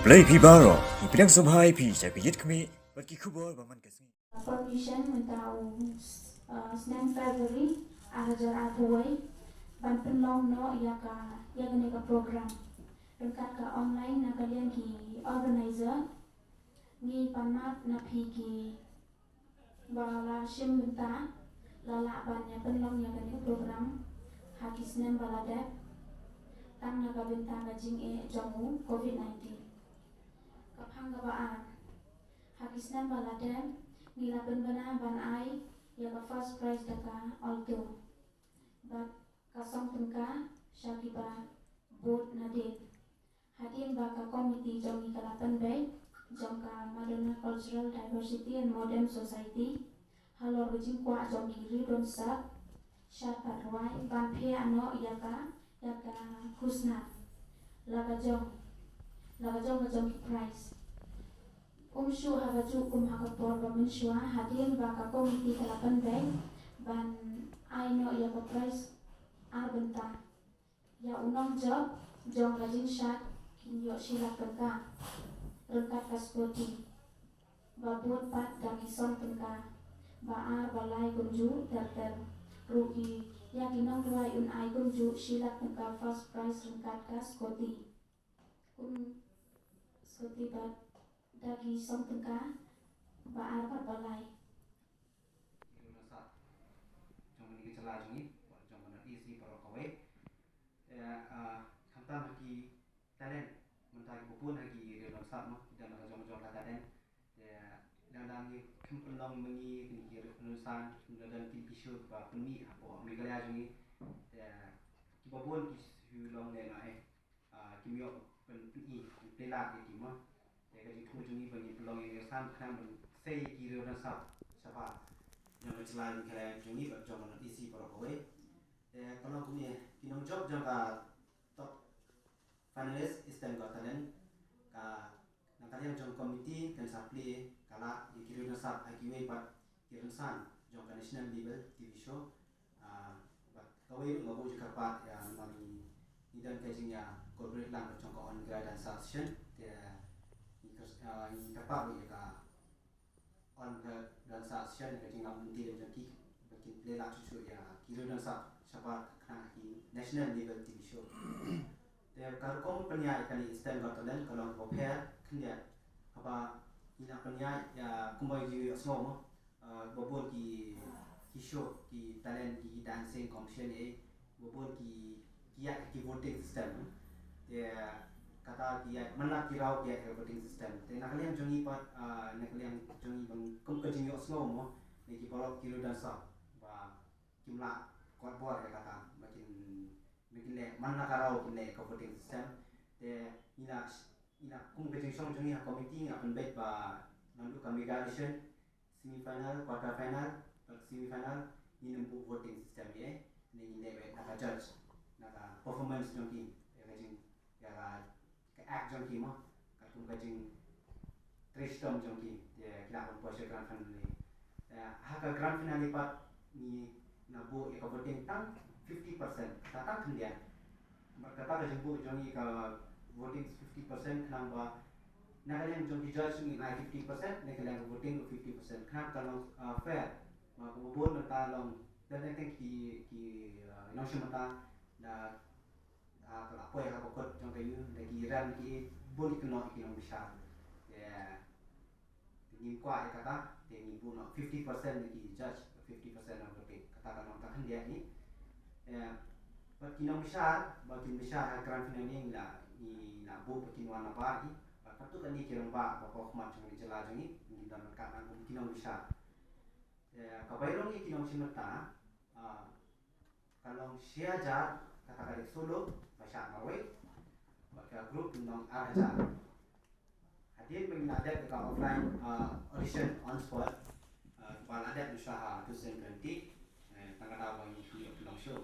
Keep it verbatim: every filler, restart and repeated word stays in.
Blei phi baroh, ngi pdiang sngewbha ïa phi sha ki jingkmen bad ki khubor ba man ka sngi. Permission mynta u, uh, snem February ar hajar arphew wei ban pynlong noh ïa ka, ïa kane ka program ryngkat ka online na ka liang ki organizer. Ngi pan map na phi ki ba la shim bynta, la lah ban ïa pynlong ïa kane ka program ha ki snem ba la dep, tang na ka bynta ka jingeh jong u covid nineteen. Ka phang kaba ar, ha ki snem ba la dep ngi la pynbna ban ai ïa ka first prize da ka Alto bad ka song tyngka sha kiba bud nadien. Hadien ba ka komiti jong ngi ka la pynbeit jong ka Madona Cultural Diversity and Modern Society, halor ka jingkwah jong ki riew don sap sha Patwai ban phiah noh ïa ka, ïa ka khusnam la ka jong, la ka jong ka jong ki prize. Um shuh ha kajuh kum ha ka por ba mynshuwa, hadien ba ka komiti ka la pynbeit ban ai noh ïa ka prize ar bynta. Ïa u nongjop jong ka jingshad kin ïoh shi lak tyngka ryngkat ka scooty ba bud pat da ki song tyngka ba ar ba lai kumjuh ter ter ruh. Ïa ki nongrwai un ai kumjuh shi lak tyngka first prize ryngkat ka scooty. Kum scooty bad da ki song tyngka ba ar bad ba lai. Ki riewdon sap jong kane ka jylla jong ngi, jong ka North East baroh kawei. Te, ah, khamtam ha ki talent, mynta kiba bun ha ki riewdon sap mo, ki don ha ka jong ka jong ka talent. Te dang dang ngi khlem pynlong ma ngi kine ki riewdon sap, khlem da don kine ki show kiba pynmih hapoh Meghalaya jong ngi. Te kiba bun ki shu long lehnohei. Ah, kim ïoh pyn, pyn, i, pynplie lad ïa ki mo. Te ka jingthmu jong ngi ba ngin pynlong ïa ka san khnang ban sei ïa ki riewdon sap shabar jong ka jylla Meghalaya jong ngi bad jong ka North East baroh kawei. Te ka long kumne, ki nongjop jong ka top finalist Eastern Got Talent, ka na ka liang jong ka komiti kan sa plie ka lad ïa ki riewdon sap ha kiwei pat ki rynsan jong ka national level T V show. Ah, bad kawei ruh nga buh jingkyrpad ïa, namar ngi, ngi don ka jingïa collaborate lang bad jong ka All Meghalaya Dancer Association. Te ngi kyr-, ah, ngi kyrpad ruh ïa ka All Meghalaya Dancer Association ïa ka jinglong lynti jong ki ba kin plie lad shuh shuh ïa ki riewdon sap shabar khnang ha ki national level T V show. Te ka rukom pynïaid ïa kane Eastern Got Talent ka long kaba pher khyndiat, haba ngi la pynïaid ïa kumba ngi ïohsngew mo, ah, ba bun ki, ki show, ki talent, ki dancing competition, eh, ba bun ki, ki ïaid ki voting system. Te kata ki ïaid man la ki rau ki ïaid ki voting system. Te na ka liang jong ngi pat, ah, na ka liang jong ngi ban kum ka jingïohsngew mo na ki paralok ki riewdon sap ba kim lah kot bor ïa kata, ba kin, ba kin leh man la ka rau kin leh ka voting system. Te ngi la, ngi la kum ka jingshong jong ngi ha komiti ngi la pynbeit ba naduh ka mega audition, semi final, quarter final bad semi final, ngin ym buh voting system ïa, ne ngin leh beit na ka judge, na ka performance jong ki, ïa ka jing, ïa ka, ka act jong ki mo, katkum ka jingtrei shitom jong ki, ïa ki lah ban poi sha grand finale. Ïa, ha ka grand finale pat ngi na buh ïa ka voting tang fifty percent, ka tang khyndiat. Bad kata ka jingbuh jong ngi ka voting fifty percent khnang ba na ka liang jong ki judge ngin ai fifty percent, na ka liang ka voting ruh fifty percent. Khnang ka long, ah, fair. Ba ka bun mynta long, da teng teng ki, ki, ah, nongshim bynta da, ah, ka la poi ha ka kot jong ka ïing, da ki rem ki bun ki kynnoh ki nongbishar. Te ngin kwah ïa kata, te ngin buh noh fifty percent na ki judge, fifty percent na voting. Kata ka long ka khyndiat ngi. Ïa, bad ki nongbishar ba kin bishar ha grand finale ngi la, ngi la buh ba kin wan nabar hi. Bad katto katne ki rangbah ba hapoh khmat jong ka jylla jong ngi, ngin don ryngkat lang kum ki nongbishar. Ïa, kaba ïarung ïa ki nongshim bynta, ah, ka long shi hajar kata ka dei solo ba shah marwei, bad ka group ka long ar hajar. Hadien ba ngi la dep ïa ka offline, ah, audition on spot, ah, ba la dep mynshwa ha two thousand twenty, eh, tang kata ba ngi ïoh pynlong show.